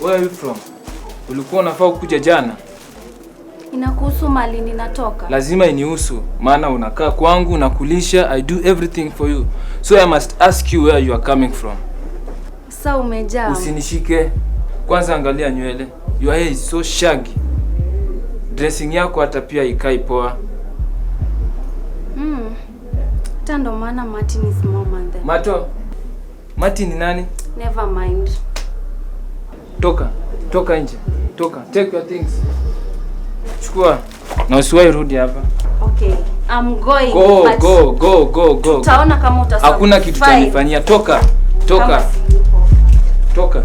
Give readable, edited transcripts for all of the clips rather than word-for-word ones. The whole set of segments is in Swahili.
Where are you from? Ulikuwa unafaa kuja jana. Inakuhusu mali ninatoka. Lazima inihusu, maana unakaa kwangu nakulisha, I do everything for you. So I must ask you where you are coming from. Sasa umejaa. Usinishike. Kwanza angalia nywele. Your hair is so shaggy. Dressing yako hata pia ikai poa. Hata ndo maana Martin is more man than. Mato. Martin ni nani? Never mind. Toka. Toka nje. Toka. Take your things. Chukua. Na usiwahi rudi hapa. Okay, I'm going. Go, but go, go, go, go. Tutaona kama uta Hakuna kitu chanifanyia. Toka. Toka. Kama siyupo. Toka.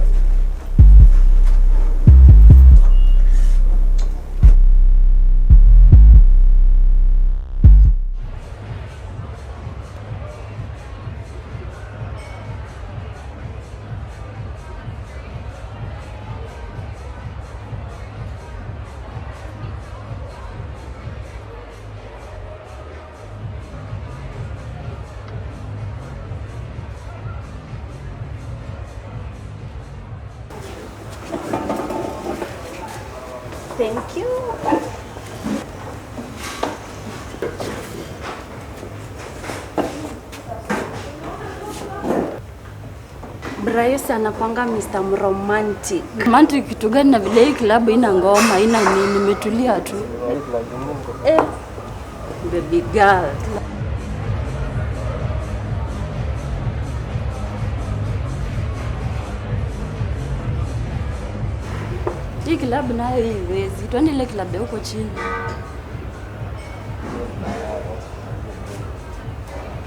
Thank you. Bryce anapanga Mr. Romantic. Romantic kitu gani na vile hii club ina ngoma, ina nini, nimetulia tu. Baby girl. Hii club nayo haiwezi. Twende ile club ya huko chini.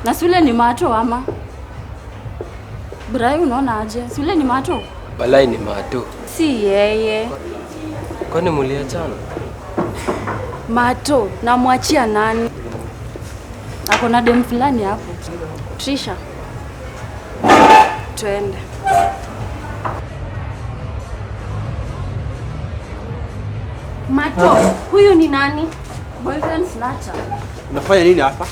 Na sule ni mato ama? Brai, unaona aje? Sule ni mato? Balai ni mato. Si yeye. Kwani muliachana? Mato, namwachia nani? Ako na dem fulani hapo. Trisha. Twende. Mato, huyu ni nani? Boyfriend snatcher. Unafanya nini hapa?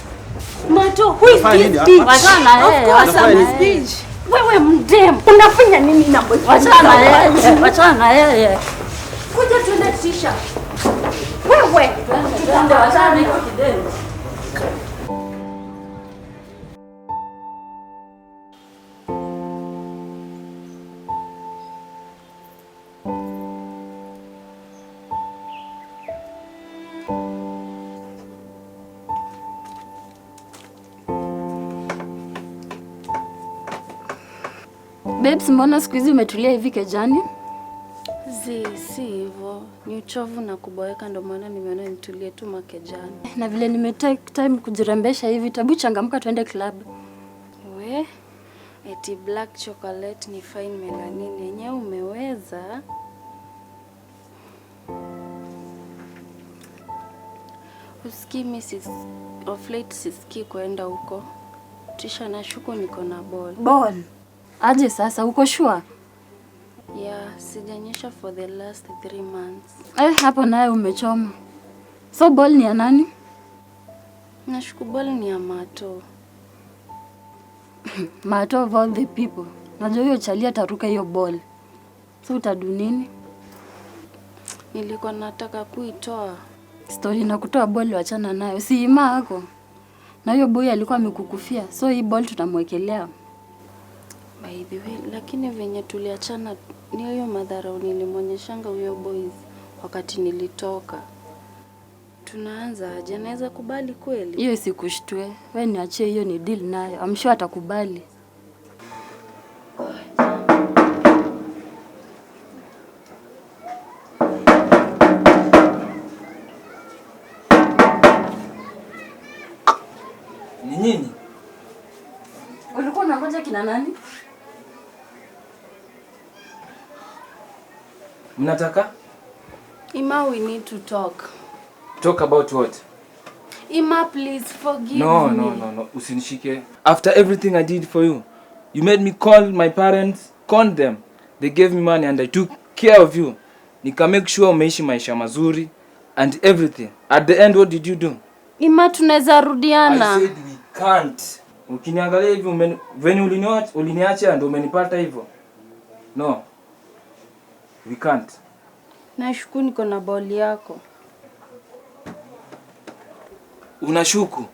Mato, who is this bitch? Wachana na yeye, Of course wachana I'm na this yeye. bitch. Wewe mdem, unafanya nini na boyfriend? Wachana na yeye, wachana na yeye. Kuja tuende Trisha. Wewe, Twende, wachana na hiyo kidem. Babes, mbona siku hizi umetulia hivi kejani? Zi, si hivyo. Ni uchovu na kuboeka ndo maana nimeona nitulie tu makejani. Na vile nime take time kujirembesha hivi, tabu changamka tuende club. We, eti black chocolate ni fine melanin yenyewe umeweza. Usikii mi of late sisikii kuenda huko. Trisha, nashuku niko na ball. Ball? Aje sasa, uko sure? Yeah, sijanyesha for the last 3 months. Hapo naye umechoma. So ball ni ya nani? Nashuku ball ni ya Mato. Mato of all the people. Najua huyo chali ataruka hiyo ball. So utadu nini? Nilikuwa nataka kuitoa. Story na kutoa ball wachana nayo. Si ima yako. Na huyo boy alikuwa amekukufia. So hii ball tutamwekelea. By the way, lakini venye tuliachana ni hiyo madharau nilimwonyeshanga huyo boys wakati nilitoka. Tunaanza aje? Anaweza kubali kweli? Hiyo isikushtue. Wewe niachie hiyo ni deal nayo. I'm sure atakubali. Ni nyinyi? Ulikuwa unangoja kina nani? Mnataka? Ima, we need to talk. Talk about what? Ima, please forgive No, me. no, no, no. Usinishike. After everything I did for you, you made me call my parents, con them. They gave me money and I took care of you. Nika make sure umeishi maisha mazuri and everything. At the end, what did you do? Ima, tunaweza rudiana. I said we can't. Ukiniangalia hivi, venye uliniacha ndio umenipata hivyo. No. We can't. Nashuku niko na ball yako. Unashuku?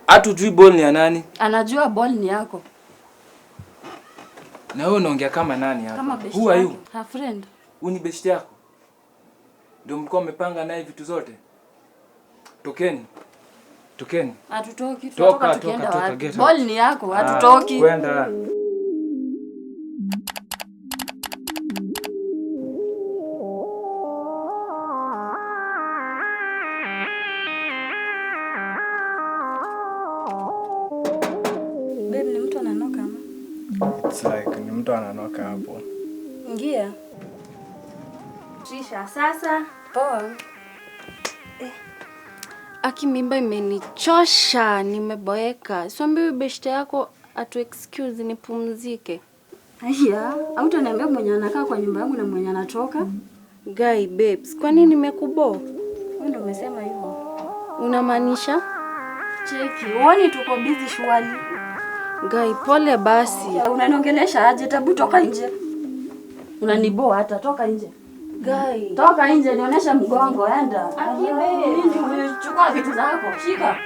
Hata hujui ball ni ya nani? Anajua ball ni yako. Na wewe unaongea kama nani hapa? Kama best Who are you? yake. Her friend. Huyu ni best yako? Ndio mlikuwa mmepanga naye vitu zote? Tokeni. Tokeni. Hatutoki, Toka, tunatoka toka, tukienda toka, wapi? get out. Ball ni yako, hatutoki. Ah, kwenda. Babe, ni mtu ananoka ama? It's like ni mtu ananoka hapo. Ingia. Trisha, sasa Poa. Aki, mimba imenichosha, nimeboeka. Siambi beshte yako atu excuse nipumzike. Aya, au utaniambia mwenye anakaa kwa nyumba yangu na mwenye anatoka? Guy babes, kwani nimekubo? Wewe ndio umesema hivyo. Unamaanisha? Cheki, uoni tuko busy shwali. Guy, pole basi. Unaniongelesha aje? Tabu toka nje. Unaniboa hata, toka nje. Guy. Toka nje, nionyeshe mgongo, enda. Nini umechukua vitu zako? Shika.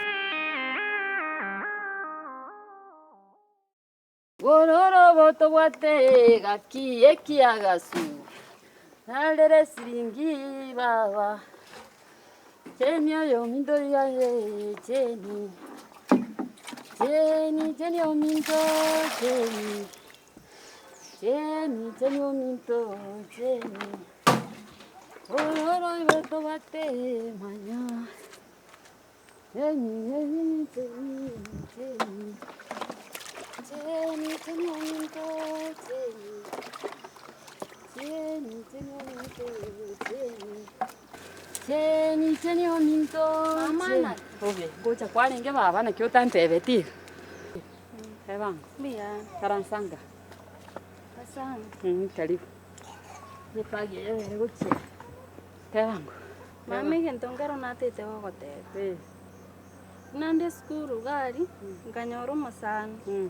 Bororo boto bwate gaki ekiagasu nalere siringi baba cheni oyo minto yaye cheni cheni cheni ominto cheni cheni cheni ominto cheni bororo boto bwate manya cheni cheni cheni cheni Cheni, cheni, ominto, cheni. Cheni, cheni, ominto, cheni. Cheni, cheni, ominto, cheni. Obe, gocha kwarenge baba nakio otantebeti. Ebango, Bia, karansanga. asante. Karibu. Nipage yebere gochia. Tebango. Mami gento ngero natete gogoteba. Eh. Nande skuru gari nkanyora omusani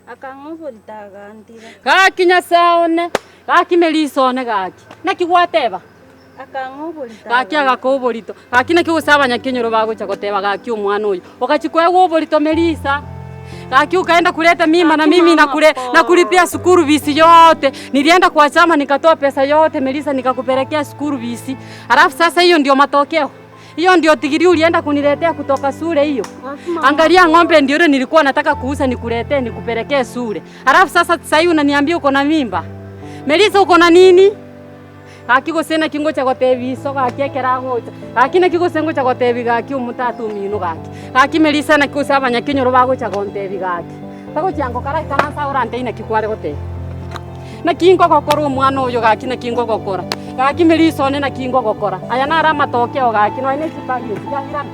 akang'oborita agantira Gaki nyasae one, gaki Melisa one gaki. Naki gwateba? Akang'oborita Gaki agaka oborito. Gaki naki gose abanyakenyoro bagocha goteba gaki omwana oyo. Okachikwegwa oborito Melisa. Gaki ukaenda kuleta mimba na mimi nakulipia sukuru bisi yote. Nilienda kwa chama nikatoa pesa yote Melisa nikakupelekea sukuru bisi. Alafu sasa hiyo ndio matokeo. Hiyo ndio tigiri ulienda kuniletea kutoka shule hiyo. Angalia ng'ombe ndio ile nilikuwa nataka kuuza nikuletee nikupelekee shule. Alafu sasa sasa hivi unaniambia uko na mimba. Melisa uko na nini? Gaki gose na kingo cha gotebi iso gaki ekera gocha. Gaki na kigose ngo cha gotebi gaki omotatu omino gaki. Gaki Melisa na kigose abanyakenyoro bagocha gontebi gaki. Bagochiango kara ikaransa orante na kikware gotebi. Na kingo gokora omwana oyo gaki na kingo gokora. Gaki Melisa one na kingo gokora. Aya nara matokeo gaki no ine chipagi chigahirana.